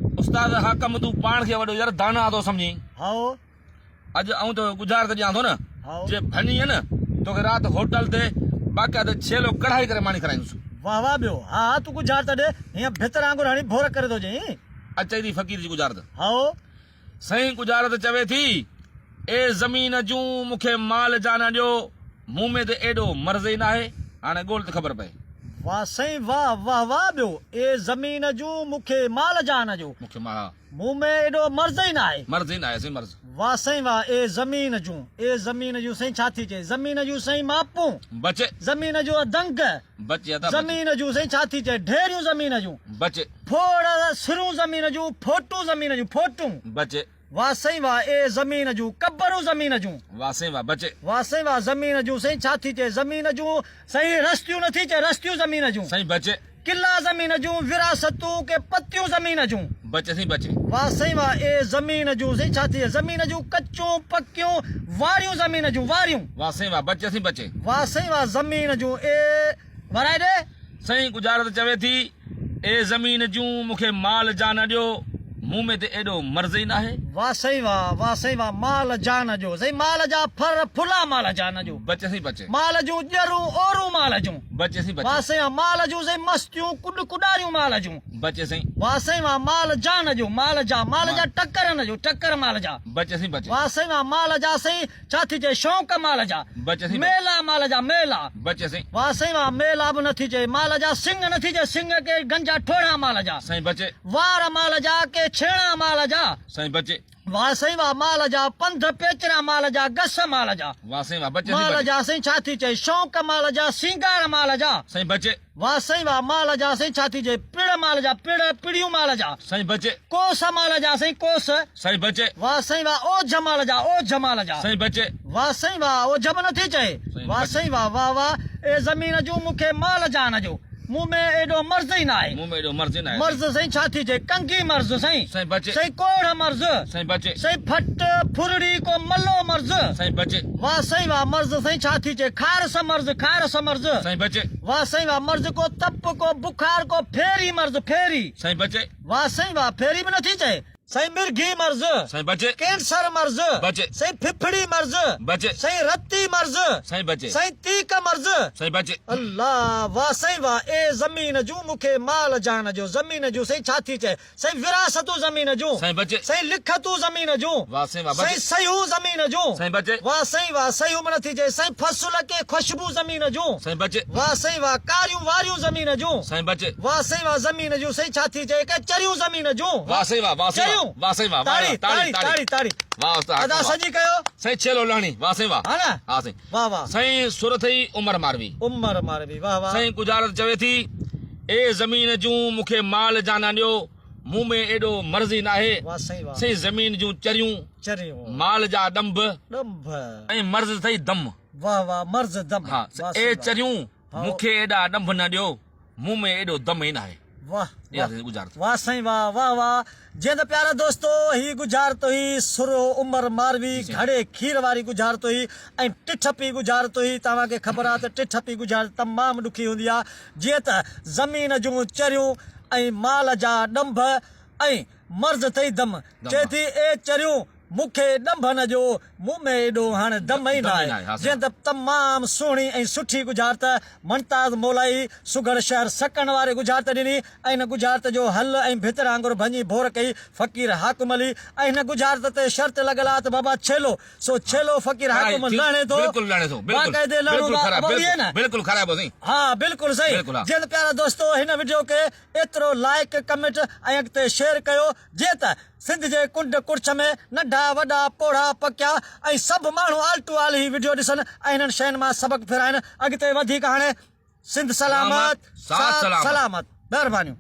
استاد حاڪم تون پاڻ کي وڏو ير داناء ٿو سمجهين. هائو. اڄ آئون توکي ڳجهارت ڏيان ٿو نه. هائو. جي ڀڃين نه توکي رات هوٽل تي باقاعده ڇيلو ڪڙهائي ڪري ماني کارائيندس. واه واه ٻيو. ها ها تون ڳجهارت ڏي. هينئن ڀتر وانگر هڻي ڀور ڪري ٿو ڏئين. اچئي ٿي فقير جي ڳجهارت. هائو. سائين ڳجهارت چوي ٿي، اي زمين جون مون کي مال جان ڏيو، مون ۾ ته ايڏو مرض ئي ناهي. هاڻي ڳول ته خبر پئي. واه سائين واه واه واه ٻيو اي زمين جون مون کي مال جان جو. مون کي مال ها. مون ۾ ايڏو مرض ئي ناهي. مرض ئي ناهي سائين مرض. واه سائين واه اي زمين جون اي زمين جون سائين ڇا ٿي چئي زمين جون سائين ماپون. بچ. زمين جو دنگ. بچ ادا بچ. زمين جون سائين ڇا ٿي چئي ڍيريون زمين جون. بچ. ڦوڙ سرون زمين جون ڦوٽون زمين جون ڦوٽون. بچ. واه سائين واه اي زمين جون قبرون زمين جون. واه سائين واه بچ. واه سائين واه زمين جون سائين ڇا ٿي چئي زمين جون سائين رستيون نه ٿي چئي رستيون زمين جون. سائين بچ. قلعا زمين جون وراثتون ڪي پتيون زمين جون. بچ سائين بچ. واه سائين واه اي زمين جون سائين ڇا ٿي چئي زمين جون ڪچون پڪيون واريون زمين جون واريون. واه سائين واه بچ سائين بچ. واه سائين واه زمين جون اي ورائي ڏي. سائين ڳجهارت چوي ٿي، اي زمين جون مون کي مال جان ڏيو، مون ۾ ته ايڏو مرض ئي ناهي. واه سائين واه، واه سائين واه، مال جان ڏيو، سائين مال جا ڦر ڦلا مال جان ڏيو. بچ سائين بچ. مال جون ڄرون اورون مال جون. بچ سائين بچ. واه سائين واه، مال جون سائين مستيون ڪڏ ڪڏاريون مال جون. بچ سائين. واه سائين واه، مال جان ڏيو، مال جا، مال جا ٽڪر نه ڏيو، ٽڪر مال جا. بچ سائين بچ. واه سائين واه، مال جا سائين ڇا ٿي چئي شونق مال جا. بچ سائين بچ. ميلا مال جا ميلا. بچ سائين. واه سائين واه ميلا به نٿي چئي مال جا سڱ نٿي چئي سڱ ڪي گنجا ٺوڙها مال جا. سائين بچ. وار مال جا ڪي ڇيڻا مال جا. سائين بچ. واه سائين واه مال جا پنڌ پيچرا مال جا گس مال جا. واه سائين واه بچ سائين مال بچ. جا سائين ڇا ٿي چئي شونق مال جا سينگار مال جا. سائين بچ. واه سائين واه مال جا سائين ڇا ٿي چئي پڙ مال جا پڙ پڙيون مال جا. سائين بچ. ڪوس مال جا سائين ڪوس. سائين بچ. واه سائين واه اوجھ مال جا اوجھ مال جا. سائين بچ. واه سائين واه اوجھ به نٿي چئي. واه سائين واه واه واه اي زمين جون مون کي مال جان جو مون ۾ ايڏو مرض ئي ناهي. مون ۾ ايڏو مرض ئي ناهي. مرض سائين ڇا ٿي چئي ڪنگي مرض سائين. سائين بچ. سائين ڪوڙهه مرض. سائين بچ. سائين ڦٽ ڦرڙي ڪو ملو مرض. سائين بچ. واه سائين واه مرض سائين ڇا ٿي چئي کارس مرض کارس مرض. سائين بچ. واه سائين واه مرض ڪو تپ ڪو بخار ڪو ڦيري مرض ڦيري. سائين بچ. واه سائين واه ڦيري به نٿي چئي. سائين مرگهي مرض. سائين بچ. ڪينسر مرض. بچ. سائين ڦڦڙي مرض. بچ. سائين رتي مرض. سائين بچ. سائين تيڪ مرض. سائين بچ. الله واه سائين واه اي زمين جون مون کي مال جان جو زمين جون سائين ڇا ٿي چئي سائين وراثتون زمين جون. سائين بچ. سائين لکتون زمين جون. واه سائين واه بچ. سائين صحيحون زمين جون. سائين بچ. واه سائين واه صحيحون به نٿي چئي سائين فصل ڪي خوشبو زمين جون. سائين بچ. واه سائين واه ڪاريون واريون زمين جون. سائين بچ. واه سائين واه زمين جون سائين ڇا ٿي چئي ڪي چريون زمين جون. واه سائين واه واه سائين چريون. واه سائين واه تاڙي تاڙي تاڙي تاڙي تاڙي. واه استاد ادا سڄي ڪيو. سائين ڇيلو لهڻي واه سائين واه. ها نه. ها سائين. واه واه. سائين سر اٿئي عمر ماروي. عمر ماروي واه واه. سائين ڳجهارت چوي ٿي اي زمين جون مون کي مال جانان ڏيو مون ۾ ايڏو مرض ئي ناهي. واه سائين واه. سائين زمين جون چريون. چريون. مال جا ڏنڀ. ڏنڀ. ۽ مرض اٿئي دم. واه واه مرض دم. ها اي چريون مون کي ايڏا ڏنڀ نه ڏيو، مون ۾ ايڏو دم ئي ناهي. واه اها ٿي ڳجهارت. واه سائين واه واه واه جيئن ته پيارا دوستو هي ڳجهارت هئي سرهو عمر ماروي گهڙي کير واري ڳجهارت هئي ۽ ٽٺ پي ڳجهارت هئي توهان کي خبر آهي ته ٽٺ پي ڳجهارت تمام ڏکي هوندي آهي جيئن ته زمين جون چريون ۽ مال جا ڏنڀ ۽ مرض اٿئي دم چئي ٿي اي چريون مون کي ڏنڀ نه ڏيو، مون ۾ ايڏو هاڻ دم ئي ناهي. جنهن ته تمام سهڻي ۽ سٺي ڳجهارت ممتاز مولائي سگهڙ شهر سڪڻ واري ڳجهارت ڏني ۽ هن ڳجهارت جو حل ۽ ڀتر آنگر ڀڃي ڀور ڪئي فقير حاڪم علي ۽ هن ڳجهارت تي شرط لڳل آ ته بابا ڇيلو سو ڇيلو فقير حاڪم لهڻي ٿو باقاعدي لهڻو بابا اهي نه ها بلڪل صحيح جنهن ته پيارا دوستو هن وڊيو کي ايترو لائيڪ ڪمينٽ ۽ اڳتي شيئر ڪيو جيئن ته سنڌ جي ڪنڊ ڪڙڇ ۾ ننڍا وڏا پوڙها پڪيا ۽ سڀ ماڻهو آل ٽو آل هي وڊيو ڏسن ۽ هنن شين مان سبق ڦرائن اڳتي وڌيڪ هاڻي سنڌ سلامت ساٿ سلامت مهربانيون.